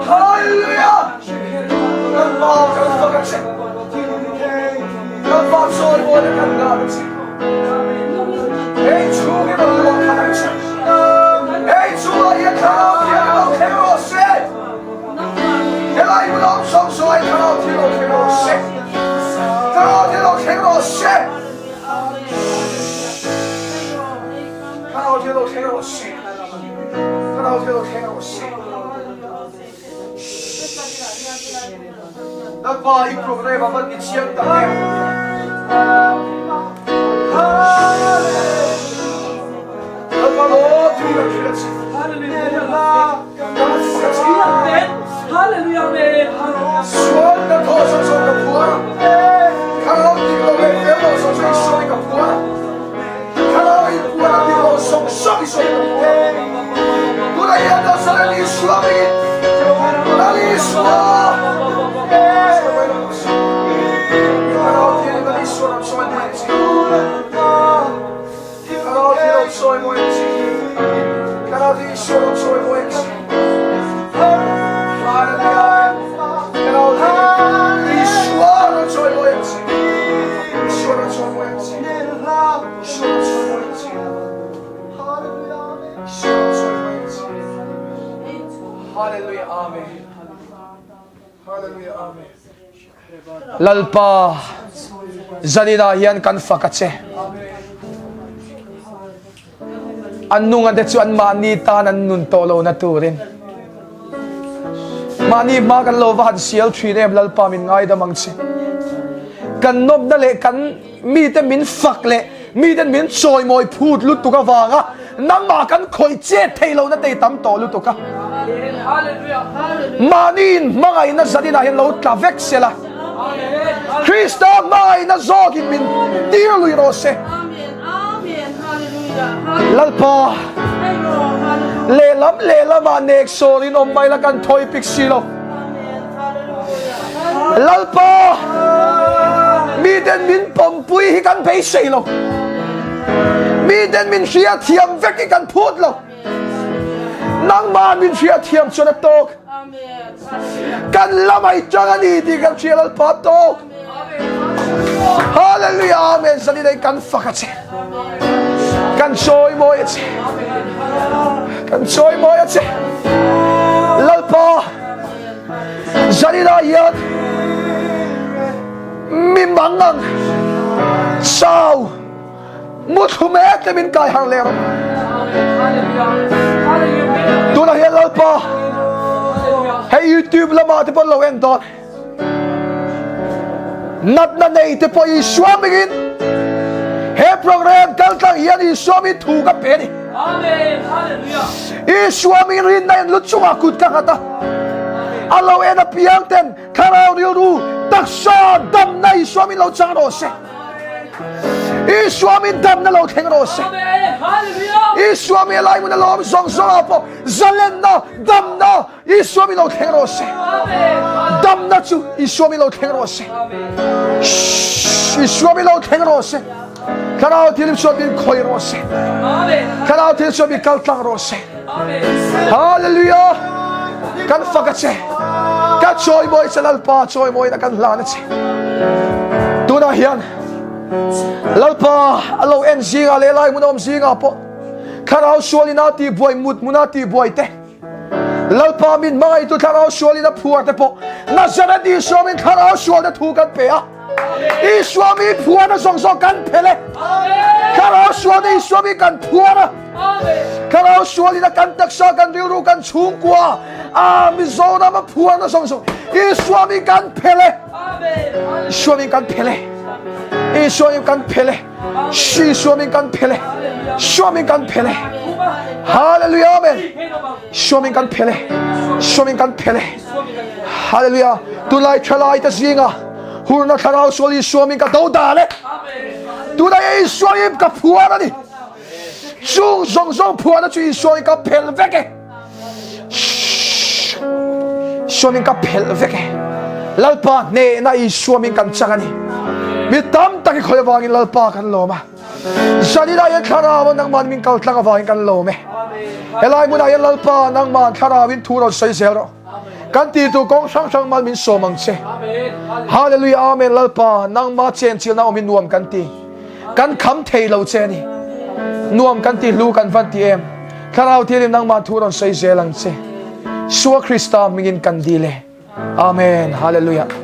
Hallelujah! Lalpa kan fak a che. Lalpa chawimawi kan ngan a che. Hei chhung hi rawn luah khat ang che. Hei chungah hian thlarau thiang lo thleng rawh se. Helai hmun awm sawm sawm ai thlarau thiang lo thleng rawh se. Thlarau thiang lo thleng rawh se. Thlarau thiang lo thleng rawh se. Thlarau thiang lo thleng rawh se. Lalpa i program a van ni chiang tak em. Lalpa lawm thu kan hrilh a che. Sual na thaw zawng zawng ka phuar a. Thlarau dik lo leh fel lo zawng zawng i sawi ka phuar a. Thlarau in puan a dik lo zawng zawng i sawi ka phuar a. Tunah hian Nazareth Isua hmingin Lal Isua Thlarau thianghlim Lal Isua ram sawi mawi ang che. Thlarau thianghlim ram sawi mawi ang che. Thlarau thianghlim Isua ram sawi mawi ang che. Hallelujah. Thlarau thianghlim Isua ram sawi mawi ang che. Isua ram sawi mawi ang che. Isua ram sawi mawi ang che. Isua ram sawi mawi ang che. Hallelujah. Amen. Hallelujah. Amen. Lalpa, zaninah hian kan fak a che. An nunga te chu an mahni tan an nun tawh lo na turin. Mahni hma kan lo va han sial thin em Lalpa min ngaidam ang che. Kan nawmna leh kan mite min fak leh miten min chawimawi phut lutuk avanga nangmah kan khawih chet thei lo na te tam tawh lutuk a. Mahni in hmangaihna zaninah hian lo tla vek sela. Krista hmangaihna zawkin min tir lui rawh se. Lalpa, lehlam lehlamah nek sawrin awm mai la kan thawi pik si lo. Lalpa, miten min pawmpui hi kan beisei lo. Miten min hria thiam vek hi kan phut lo. Nangmah min hria thiam chuan a tawk. Kan lamai tang a ni tih kan hria Lalpa tawk. Hallelujah Amen zanin kan fak a che. Kan chawi mawi a che. Kan chawi mawi a che. Lalpa zanin ah hian mi mangang chau Muthlu mek te min kai har leh rawh. Tunah hian Lalpa hei YouTube lamah te pawh lo en dawn. Natna nei te pawh Isua mingin he program kaltlang hian Isua min thu ka pe ni. Isua min rinna in lu chungah kut ka nghat a. A lo en apiang ten thlarau rilru taksa damna Isua min lo chang rawh se. Isua min damna lo thleng rawh se. Isua mi lai mun alawm zawng zawng ah pawh zalenna damna Isua mi lo thleng rawh se. Damna chu Isua mi lo thleng rawh se. Isua mi lo thleng rawh se. Thlarau thil chuan min khawih rawh se. Thlarau thil chuan min kal tlang rawh se. Hallelujah. Kan fak a che. Ka chawimawi che Lalpa chawimawi na kan hlan a che. Tunah hian Lalpa a lo en zinga leh lai hmun awm zinga pawh thlarau sualin a ti buai mut hmun a ti buai te Lalpa min hmangaihtu thlarau sualin a phuar te pawh Nazareth Isua min thlarau sual te thu kan pe a Isua mi phuarna zawng zawng kan phel e. Thlarau sual te Isua mi kan phuar a. Thlarau sualin a kan taksa kan rilru kan chhungkua a Mizoram a phuarna zawng zawng Isua mi kan phel e. Isua mi kan phel e. Isua mi kan phel e. Isua mi kan phel e. Isua mi kan phel e. Hallelujah amen. Isua mi kan phel e. Isua mi kan phel e. Hallelujah. Tunlai thalai te zinga hurna thlarau sual Isua min ka do dal e. Tunai Isua in ka phuar ani. Chung zawng zawng phuarna chu Isua in ka phel vek e. Isua min ka phel vek e. Lalpa hnehna Isua min kan chang ani. Mi tam tak i khawih avangin Lalpa kan lawm a. Zaninah hian thlarau nangman min kal tlang avangin kan lawm e. Helai hmunah hian Lalpa nangman thlarauin thu rawn sawi zel rawh. Kan ti tur kawng hrang hrang mal min sawm ang che. Hallelujah Amen Lalpa nangma chenchilna awm hi nuam kan ti. Kan kham thei lo che ni. Nuam kan ti hlu kan van ti em. Thlarau Thianghlim nangman thu rawn sawi zel ang che. Isua Krista hmingin kan dil e. Amen. Hallelujah.